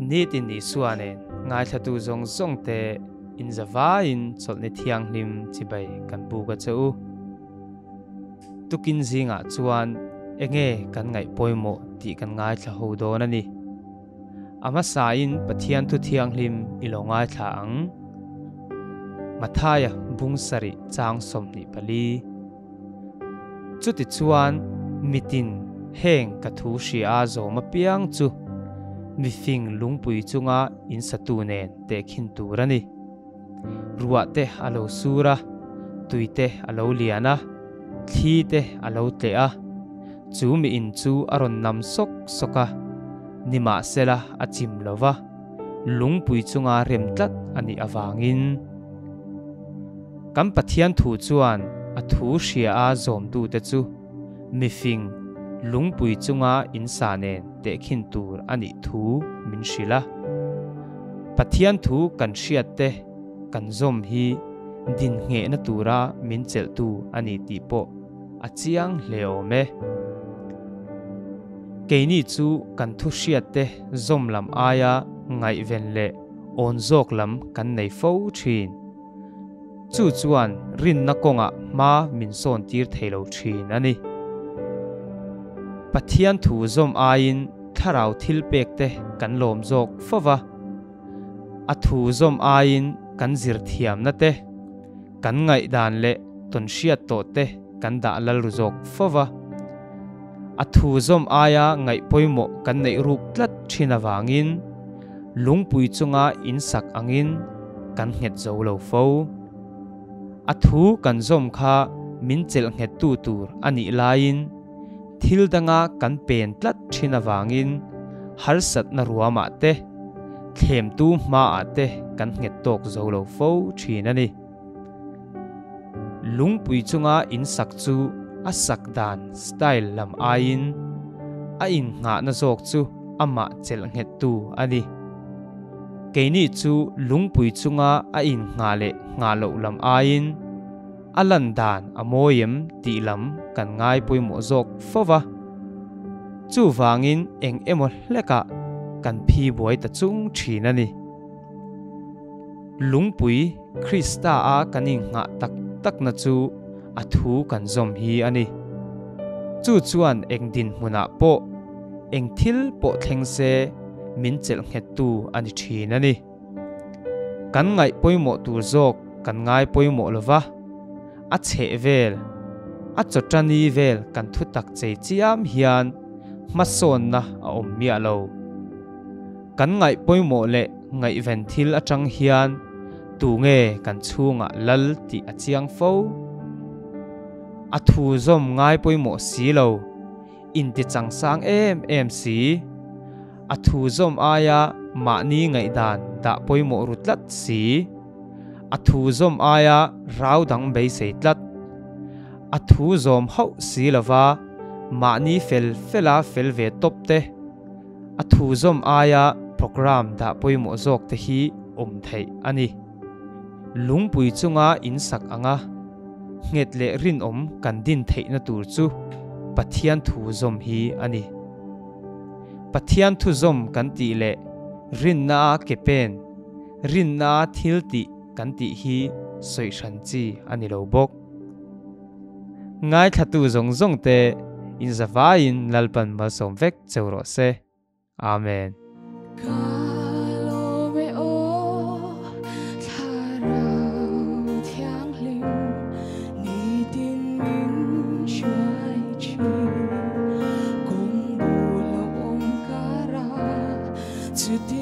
Nitin Isua nen ngaithlatu zawng zawng te in zavaiin chawlhni thianghlim chibai kan buk a che u. Tukin zingah chuan enge kan ngaih pawimawh tih kan ngaithla ho dawn a ni. A hmasain Pathian thu thianghlim i lo ngaithla ang. Mathaia bung sarih chang 24. Chutichuan mitin heng ka thu hria a zawm apiang chu mifing lungpui chunga in satu nen tehkhin tur a ni. Ruah te a lo sur a, tui te a lo lian a, thli te a lo tleh a, chu mi in chu a rawn nam sawk sawk a, nimahsela a chim lo va, lungpui chunga rem tlat a nih avangin. Kan Pathian thu chuan a thu hria a zawmtute chu mifing lungpui chunga in sa nen tehkhin tur a nih thu min hrilh a. Pathian thu kan hriat te kan zawm hi din nghehna tura min chelhtu a ni tih pawh a chiang hle awm e. Keini chu kan thu hriat te zawm lam aia ngaihven leh awn zawk lam kan nei fo thin. Chu chuan rinna kawngah hma min sawn tir thei lo thin a ni. Pathian thu zawm aiin thlarau thil pek te kan lawm zawk fo va, a thu zawm aiin kan zir thiamna te, kan ngaihdan leh tawnhriat tawh te kan dah lal ru zawk fo va. A thu zawm aia ngaih pawimawh kan neih ruk tlat thin avangin lungpui chunga in sak angin kan nghet zo lo fo. A thu kan zawm kha min chelh nghettu tur a nih laiin thil danga kan pen tlat thin avangin harsatna ruamah te, thlemtu hmaah te kan nghet tawk zo lo fo thin a ni. Lungpui chunga in sak chu a sak dan style lam aiin a innghahna zawk chu amah chelh nghettu a ni. Keini chu lungpui chunga a innghah leh nghah loh lam aiin a lan dan a mawi em tih lam kan ngai pawimawh zawk fo va. Chuvangin eng emaw hlekah kan phi buai ta chung thin a ni. Lungpui Krista a kan inghah tak takna chu a thu kan zawm hi a ni. Chu chuan eng dinhmunah pawh, eng thil pawh thleng se min chelh nghettu a ni thin a ni. Kan ngaih pawimawh tur zawk kan ngai pawimawh lo va, a chheh vel, a chawtani vel kan thu tak chei chiam hian hmasawnna a awm miah lo. Kan ngaih pawimawh leh ngaihven thil atang hian tu nge kan chhungah lal tih a chiang fo. A thu zawm ngai pawimawh si lo, inti changsang em em si. A thu zawm aia mahni ngaihdan dah pawimawh ru tlat si. A thu zawm aia rau dang beisei tlat. A thu zawm hauh si lova mahni fel fela fel ve tawp te. A thu zawm aia programme dah pawimawh zawk te hi awm theih a ni. Lungpui chunga in sak anga nghet leh rinawm kan din theihna tur chu Pathian thu zawm hi a ni. Pathian thu zawm kan tih leh rinna a ke pen, rinna a thil tih kan tih hi sawi hran chi a ni lo bawk. Ngaithlatu zawng zawng te in zavaiin Lalpan malsawm vek cheu rawh se. Amen. Ka lawm e aw Thlarau Thianghlim nitin min hruai thin kawng bul a awm kar a chuti.